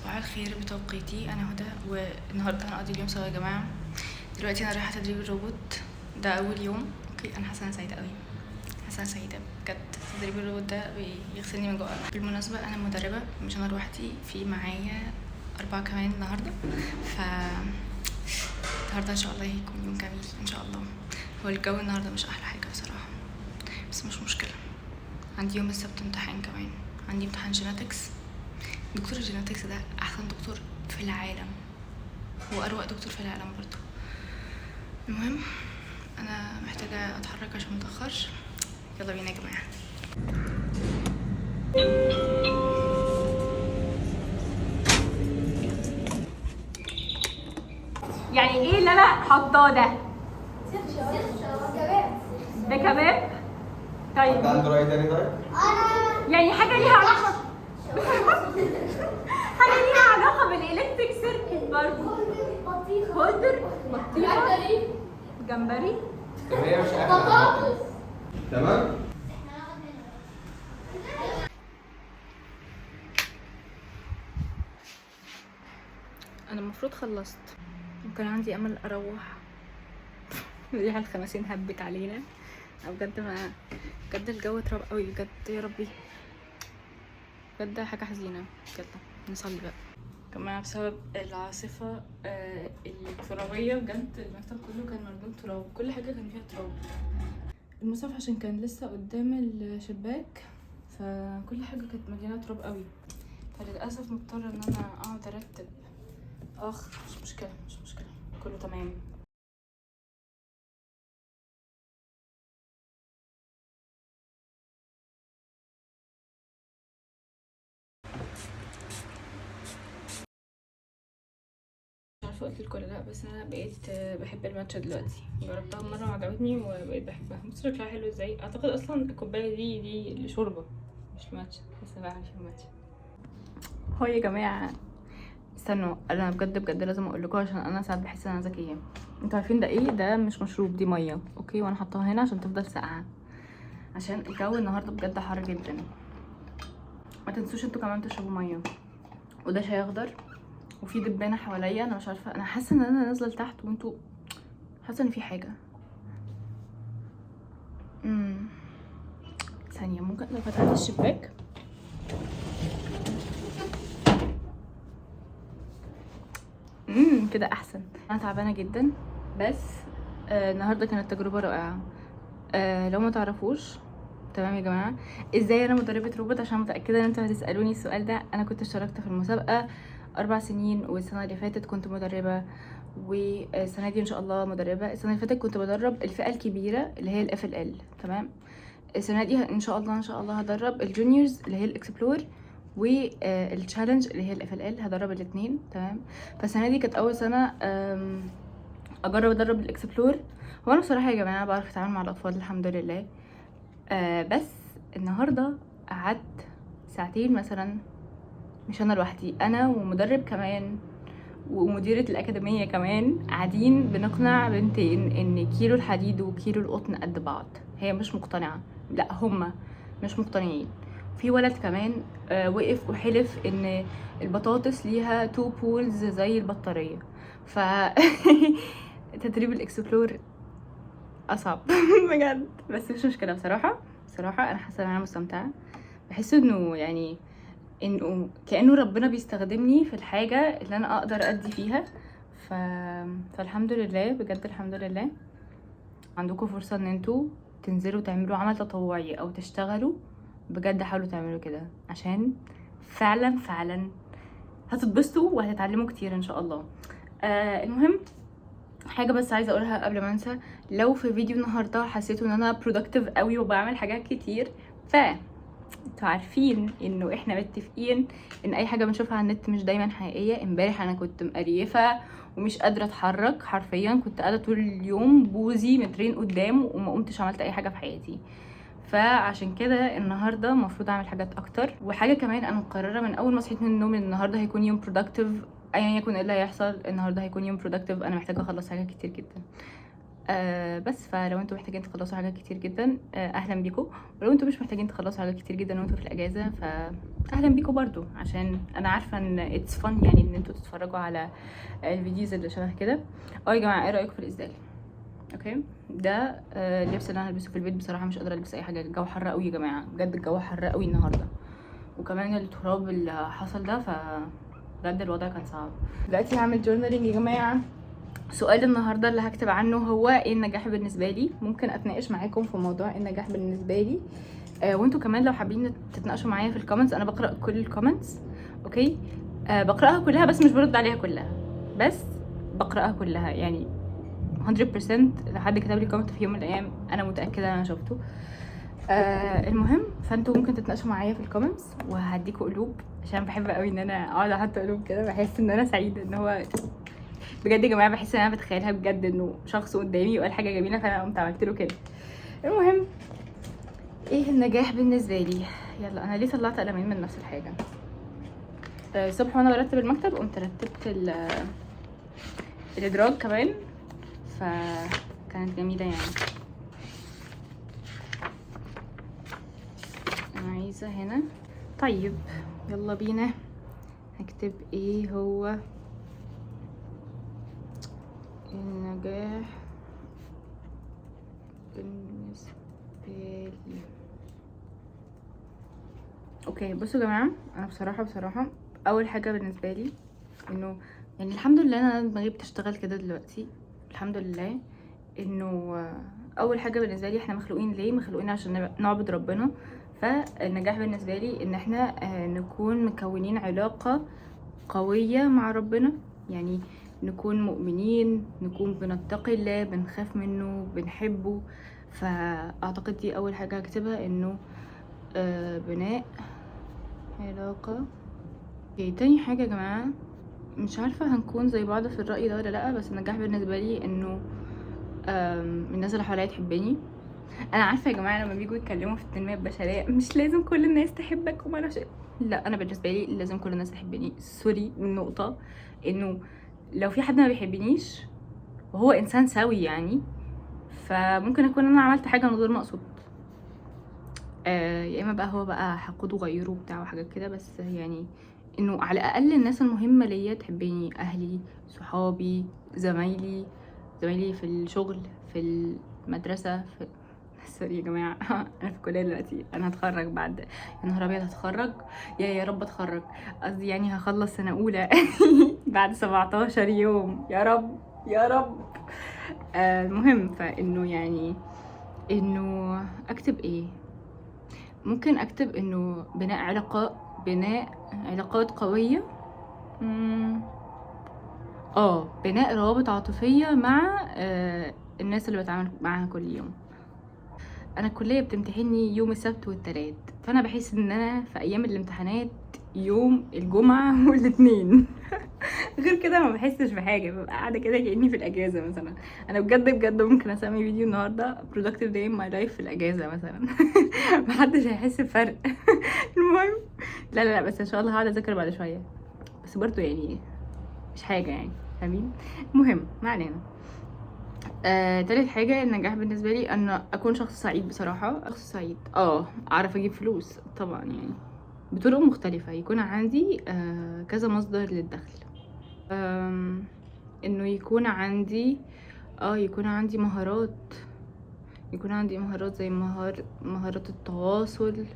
صباح الخير بتوقيتي. انا هدى، والنهارده هنقضي اليوم سوا يا جماعة. دلوقتي انا رايحة تدريب الروبوت، ده اول يوم. okay، انا حاسه انا سعيدة قوي، حاسه انا سعيدة بجد. تدريب الروبوت ده بيغسلني من جوه. بالمناسبة انا مدربه، مش انا لوحدي، في معايا 4 كمان النهارده. ف النهارده ان شاء الله هيكون يوم جميل ان شاء الله. هو الجو النهارده مش احلى حاجة بصراحة، بس مش مشكلة. عندي يوم السبت امتحان كمان، عندي امتحان genetics. دكتور ال genetics ده احسن دكتور في العالم، هو اروق دكتور في العالم برضو. المهم انا محتاجه اتحرك عشان متاخرش. يلا بينا يا جماعة. يعني ايه اللي انا حاطاه ده؟ ده كباب. طيب حد عنده رأي تاني؟ طيب يعني حاجة ليها علاقة حاجة ليها علاقة بال electric circuit برضه. holder، بطيخه، جمبري، طب هي مش اكل. تمام. انا المفروض خلصت وكان عندي امل اروح. ريحة الخماسين هبت علينا بجد. ما بجد الجو تراب قوي بجد، يا ربي بجد حاجة حزينة. يلا نصلي بقى. كمان بسبب العاصفة الترابيه بجد المكتب كله كان مليان تراب، كل حاجة كان فيها تراب. المصحف عشان كان لسه قدام الشباك فكل حاجة كانت مليانة تراب قوي، فللاسف مضطرة ان انا اقعد ارتب. اخ مش مشكلة مش مشكلة، كله تمام. مش عارفه قلت لكم ولا لا، بس انا بقيت بحب الماتشا دلوقتي. جربتها مرة وعجبتني وبقيت بحبها. بصوا شكلها حلو ازاي. اعتقد اصلا الكوباية دي لشوربه مش ماتشا، بس بعمل فيها ماتشا. هو يا جماعة استنوا، انا بجد بجد لازم اقول لكم عشان انا ساعات بحس ان انا ذكية. انتوا عارفين ده ايه؟ ده مش مشروب، دي مية. okay، وانا حطاها هنا عشان تفضل ساقعه، عشان الجو النهارده بجد حر جدا. ما تنسوش انتوا كمان تشربوا مية. وده شاي اخضر، وفي دبانه حواليا، انا مش عارفه، انا حاسه ان انا نازله لتحت وانتوا حاسه ان في حاجة. ثانية، ممكن لو فتحت الشباك. كده احسن. انا تعبانة جدا، بس النهارده كانت تجربه رائعة. لو ما تعرفوش، تمام يا جماعة، ازاي انا مدربه روبوت، عشان متاكدة ان انتوا هتسالوني السؤال ده. انا كنت اشتركت في المسابقة 4 سنين، والسنة اللي فاتت كنت مدربه، والسنة دي ان شاء الله مدربه. السنة اللي فاتت كنت بدرب الفئة الكبيرة اللي هي ال FLL، تمام. السنة دي ان شاء الله ان شاء الله هدرب ال juniors اللي هي ال explore، وال challenge اللي هي ال FLL، هدرب الاثنين، تمام. فالسنة دي كانت اول سنة اجرب ادرب ال explore. هو انا بصراحة يا جماعة بعرف اتعامل مع الاطفال الحمد لله، بس النهارده قعدت ساعتين مثلا، مش انا لوحدي، انا ومدرب كمان ومديرة الأكاديمية كمان، قاعدين بنقنع بنتين إن كيلو الحديد وكيلو القطن قد بعض. هي مش مقتنعة، لا هما مش مقتنعين. في ولد كمان وقف وحلف إن البطاطس ليها 2 poles زي البطارية. ف تدريب ال explore أصعب بجد، بس مش مشكلة. بصراحة أنا حاسة إن أنا مستمتعة. بحس إنه يعني إنه كأنه ربنا بيستخدمني في الحاجة اللي أنا أقدر أدي فيها. فالحمد لله بجد الحمد لله. عندكم فرصة إن انتوا تنزلوا تعملوا عمل تطوعي أو تشتغلوا، بجد حاولوا تعملوا كده، عشان فعلا فعلا هتتبسطوا وهتتعلموا كتير إن شاء الله. المهم حاجة بس عايزة أقولها قبل ما أنسى، لو في فيديو النهاردة حسيتوا إن أنا productive قوي وبعمل حاجات كتير، ف انتوا عارفين انه احنا متفقين ان اي حاجة بنشوفها على النت مش دايما حقيقية. امبارح انا كنت مقريفه ومش قادرة اتحرك حرفيا، كنت قاعدة طول اليوم بوزي مترين قدام وما قمتش عملت اي حاجة في حياتي. فعشان كده النهارده المفروض اعمل حاجات اكتر. وحاجه كمان انا مقررة من اول ما صحيت من النوم ان النهارده هيكون يوم productive، ايا يكن ايه اللي هيحصل النهارده هيكون يوم productive. انا محتاجه اخلص حاجات كتير جدا. بس فلو انتوا محتاجين تخلصوا حاجات كتير جدا اهلا بيكم، ولو انتوا مش محتاجين تخلصوا حاجات كتير جدا وانتوا في الاجازة فاهلا بيكم برضو، عشان انا عارفه ان it's fun يعني ان انتوا تتفرجوا على ال videos اللي شبه كده. يا جماعة ايه رايكم في الاسدال؟ okay، ده اللبس اللي انا هلبسه في البيت. بصراحة مش قادرة البس اي حاجة، الجو حر قوي يا جماعة، بجد الجو حر قوي النهارده، وكمان التراب اللي حصل ده، ف بجد الوضع كان صعب. دلوقتي هعمل journaling يا جماعة. سؤال النهارده اللي هكتب عنه هو ايه النجاح بالنسبة لي. ممكن اتناقش معاكم في موضوع ايه النجاح بالنسبة لي، وانتوا كمان لو حابين تتناقشوا معايا في ال comments، انا بقرا كل ال comments. okay، بقراها كلها بس مش برد عليها كلها، بس بقراها كلها يعني 100%. لو حد كتب لي comment في يوم من الايام انا متاكدة ان انا شفته. المهم فانتوا ممكن تتناقشوا معايا في ال comments، وهديكوا قلوب عشان بحب قوي ان انا اقعد احط قلوب كده، بحس ان انا سعيدة ان هو بجد يا جماعة، بحس ان انا بتخيلها بجد انه شخص قدامي وقال حاجة جميلة فانا قمت عملت له كده. المهم ايه النجاح بالنسبة لي؟ يلا انا ليه طلعت قلمين من نفس الحاجة؟ الصبح وانا برتب المكتب قمت رتبت الادراج كمان، فكانت جميلة يعني. انا عايزه هنا. طيب يلا بينا هكتب ايه هو النجاح بالنسبة لي. okay بصوا يا جماعة، انا بصراحة اول حاجة بالنسبة لي انه يعني الحمد لله انا دماغي بتشتغل كده دلوقتي الحمد لله. انه اول حاجة بالنسبة لي احنا مخلوقين ليه؟ مخلوقين عشان نعبد ربنا. فالنجاح بالنسبة لي ان احنا نكون مكونين علاقة قوية مع ربنا، يعني نكون مؤمنين، نكون بنتقي الله، بنخاف منه، بنحبه. فاعتقد دي اول حاجة هكتبها، انه بناء علاقة. تاني حاجة يا جماعة، مش عارفه هنكون زي بعض في الراي ده ولا لا، بس النجاح بالنسبة لي انه الناس اللي حواليا تحبني. انا عارفه يا جماعة لما بيجوا يتكلموا في التنمية البشرية مش لازم كل الناس تحبك وما اعرفش، لا انا بالنسبة لي لازم كل الناس تحبني. sorry النقطة انه لو في حد ما بيحبنيش وهو انسان سوي يعني، فممكن اكون انا عملت حاجة من غير ما اقصد، يا اما بقى هو بقى حقود وغيره وبتاع وحاجات كده. بس يعني انه على الاقل الناس المهمة ليا تحبني، اهلي، صحابي، زمايلي في الشغل، في المدرسة، في sorry يا جماعة انا في الكلية دلوقتي، انا هتخرج بعد، يا نهار ابيض هتخرج، يا رب اتخرج، قصدي يعني هخلص سنة اولى بعد 17 يوم، يا رب يا رب. المهم فانه يعني انه اكتب ايه؟ ممكن اكتب انه بناء علاقات قوية، بناء روابط عاطفية مع الناس اللي بتعامل معاها كل يوم. انا الكلية بتمتحني يوم السبت والتلات، فانا بحس ان انا في ايام الامتحانات يوم الجمعة والاثنين غير كده ما بحسش بحاجة، ببقى قاعدة كده كاني في الاجازة مثلا. انا بجد بجد ممكن اسمي فيديو النهارده productive day in my life في الاجازة مثلا محدش هيحس بفرق المهم لا لا لا، بس ان شاء الله هقعد اذاكر بعد شوية، بس برضو يعني مش حاجة يعني، فاهمين؟ المهم ما علينا. تالت حاجة النجاح بالنسبة لي ان اكون شخص سعيد. بصراحة شخص سعيد، اعرف اجيب فلوس طبعا يعني بطرق مختلفة، يكون عندي كذا مصدر للدخل، انه يكون عندي يكون عندي مهارات، يكون عندي مهارات زي مهارات التواصل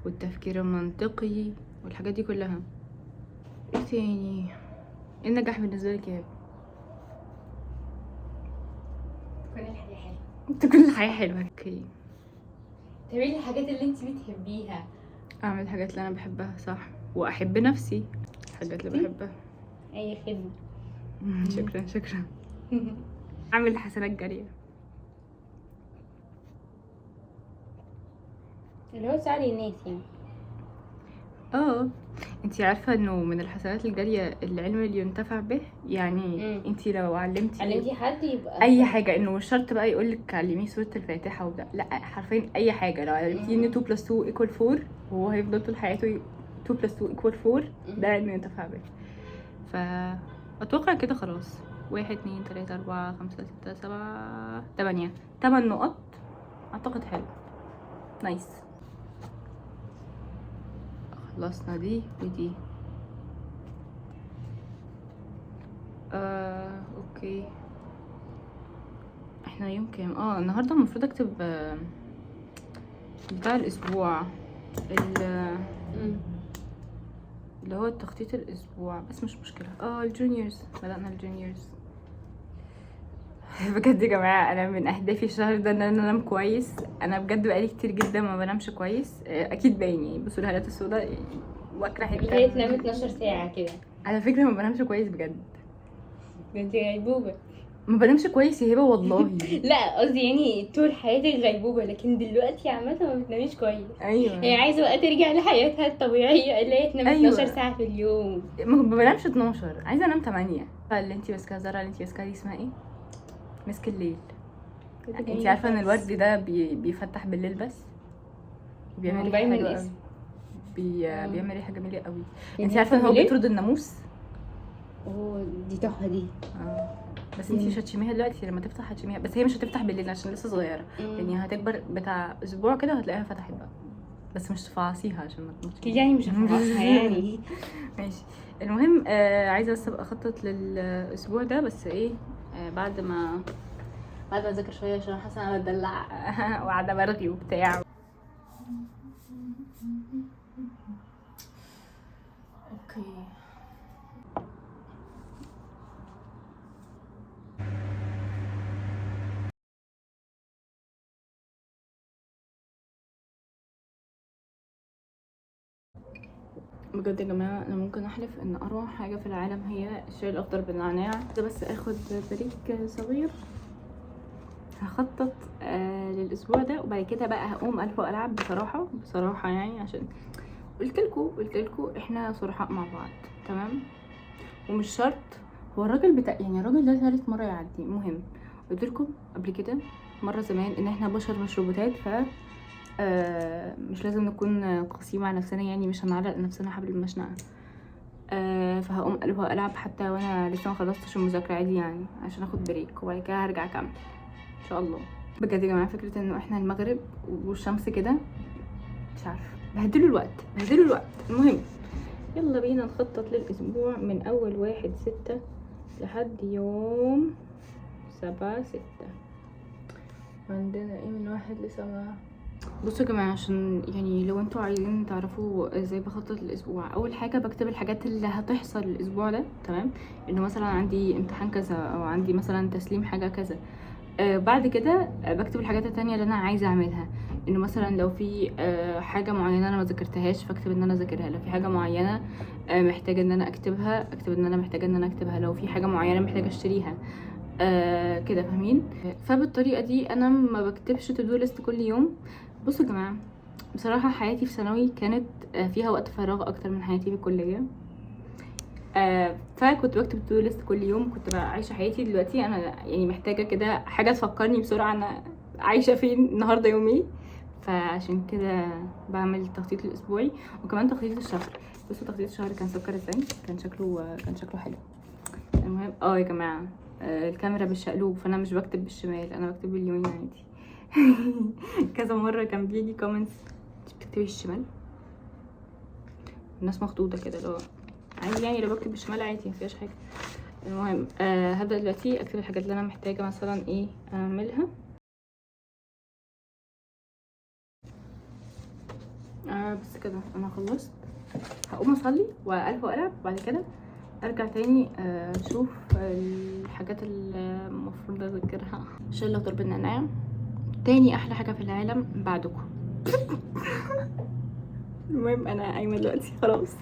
والتفكير المنطقي والحاجات دي كلها. ايه تاني؟ ايه النجاح بالنسبة لك يا تكون الحياة حلوة، تكون الحياة حلوة. okay، تعملي الحاجات اللي انت بتحبيها، اعمل الحاجات اللي انا بحبها، صح، واحب نفسي، الحاجات اللي بحبها. اي خدمة. شكرا شكرا. اعمل حسنات جارية، اللي هو تساعدي الناس يعني. انتي عارفة انه من الحسنات الجارية العلم اللي ينتفع به، يعني انتي لو علمتي حد يبقى اي حاجة، انه مش شرط بقى يقولك علمية سورة الفاتحة وبتاع، لا حرفيا اي حاجة. لو علمتيه ان 2 plus 2 equal 4 وهو هيفضل طول حياته 2 plus 2 equal 4، ده علم ينتفع به. فاتوقع كده خلاص. 1 2 3 4 5 6 7 8، 8 نقط، اعتقد حلو. nice. خلصنا دي ودي. okay، احنا يوم كام؟ النهارده المفروض اكتب بتاع الاسبوع اللي هو التخطيط الاسبوع، بس مش مشكلة. ال juniors، بدأنا ال juniors. بجد يا جماعة، انا من اهدافي الشهر ده ان انا انام كويس. انا بجد بقالي كتير جدا ما بنامش كويس. اكيد باين يعني، بصوا الهالات السوداء يعني، واكله حتة. هي تنام 12 ساعة كده. على فكرة ما بنامش كويس بجد. ده انت غيبوبة. ما بنامش كويس يا هبه والله. لا، قصدي يعني طول حياتك غيبوبة، لكن دلوقتي عامة ما بتناميش كويس. ايوه. هي عايزة بقى ترجع لحياتها الطبيعية اللي هي تنام 12 ساعة في اليوم. ما بنامش 12، عايزه انام 8. اللي انتي ماسكاها، زرع اللي انتي ماسكاها دي اسمها ايه؟ مسك الليل. انتي عارفه ان الورد ده بيفتح بالليل بس بيعمل ريحه باين من حلوة قوي. الاسم. بيعمل ريحه جميلة قوي. يعني انتي عارفه ان هو بالليل؟ بيطرد الناموس؟ اوه، دي تحفة دي. اه، بس انتي مش هتشميها دلوقتي، لما تفتح هتشميها، بس هي مش هتفتح بالليل عشان لسه صغيرة. يعني هتكبر بتاع اسبوع كده وهتلاقيها فتحت بقى، بس مش تفعصيها عشان ما تموتش. اكيد يعني مش هفعصها يعني. ماشي. المهم عايزه بس ابقى اخطط للاسبوع ده، بس ايه بعد ما اذاكر شوية عشان حاسه انا بتدلع وقاعدة برغي وبتاع. okay، بجد يا جماعة، انا ممكن احلف ان اروع حاجة في العالم هي الشاي الاخضر بالنعناع ده. بس اخد break صغير، هخطط للاسبوع ده، وبعد كده بقى هقوم الف والعب. بصراحة بصراحة يعني، عشان قلت لكم احنا صرحاء مع بعض، تمام؟ ومش شرط هو الراجل بتاع، يعني الراجل ده ثالث مرة يعدي. المهم قلت لكم قبل كده مرة زمان ان احنا بشر مش روبوتات، ف مش لازم نكون قاسيين مع نفسنا، يعني مش هنعلق نفسنا حبل المشنقه. فهقوم الف والعب حتى وانا لسه ما خلصتش المذاكره، عادي يعني، عشان اخد break وبعد كده هرجع اكمل ان شاء الله. بجد يا جماعه، فكرة انه احنا المغرب والشمس كده، مش عارفه، بهدلوا الوقت بهدلوا الوقت. المهم يلا بينا نخطط للاسبوع من اول 1/6 لحد يوم 7/6. عندنا ايه من 1 ل7؟ بصوا يا جماعة، عشان يعني لو انتوا عايزين تعرفوا ازاي بخطط الاسبوع، اول حاجة بكتب الحاجات اللي هتحصل الاسبوع ده، تمام؟ انه مثلا عندي امتحان كذا، او عندي مثلا تسليم حاجة كذا. بعد كده بكتب الحاجات التانية اللي انا عايزة اعملها، انه مثلا لو في حاجة معينة انا ما ذاكرتهاش فاكتب ان انا ذاكرها، لو في حاجة معينة محتاجة ان انا اكتبها اكتب ان انا محتاجة ان انا اكتبها، لو في حاجة معينة محتاجة اشتريها كده، فاهمين؟ فبالطريقة دي انا ما بكتبش to do list كل يوم. بصوا يا جماعة، بصراحة حياتي في ثانوي كانت فيها وقت فراغ اكتر من حياتي في الكلية، فكنت بكتب to do list كل يوم، كنت بقى عايشة حياتي. دلوقتي انا يعني محتاجة كده حاجة تفكرني بسرعة انا عايشة فين النهاردة يوم ايه، فعشان كده بعمل التخطيط الاسبوعي وكمان تخطيط الشهر. بصوا تخطيط الشهر كان سكر ازاي، كان شكله حلو. المهم يا جماعة، الكاميرا بالشقلوب، فانا مش بكتب بالشمال، انا بكتب باليمين عادي. كذا مرة كان بيجي comments انت بتكتبي بالشمال، الناس مخضوضة كده، لو عادي يعني لو بكتب بالشمال عادي مفيهاش حاجة. المهم هبدأ دلوقتي اكتب الحاجات اللي انا محتاجة مثلا ايه اعملها. بس كده انا خلصت، هقوم اصلي والف والعب، وبعد كده ارجع تاني اشوف الحاجات اللي المفروض اذاكرها. الشاي الاخضر بالنعناع تاني احلى حاجة في العالم بعدكم. المهم انا قايمة دلوقتي خلاص.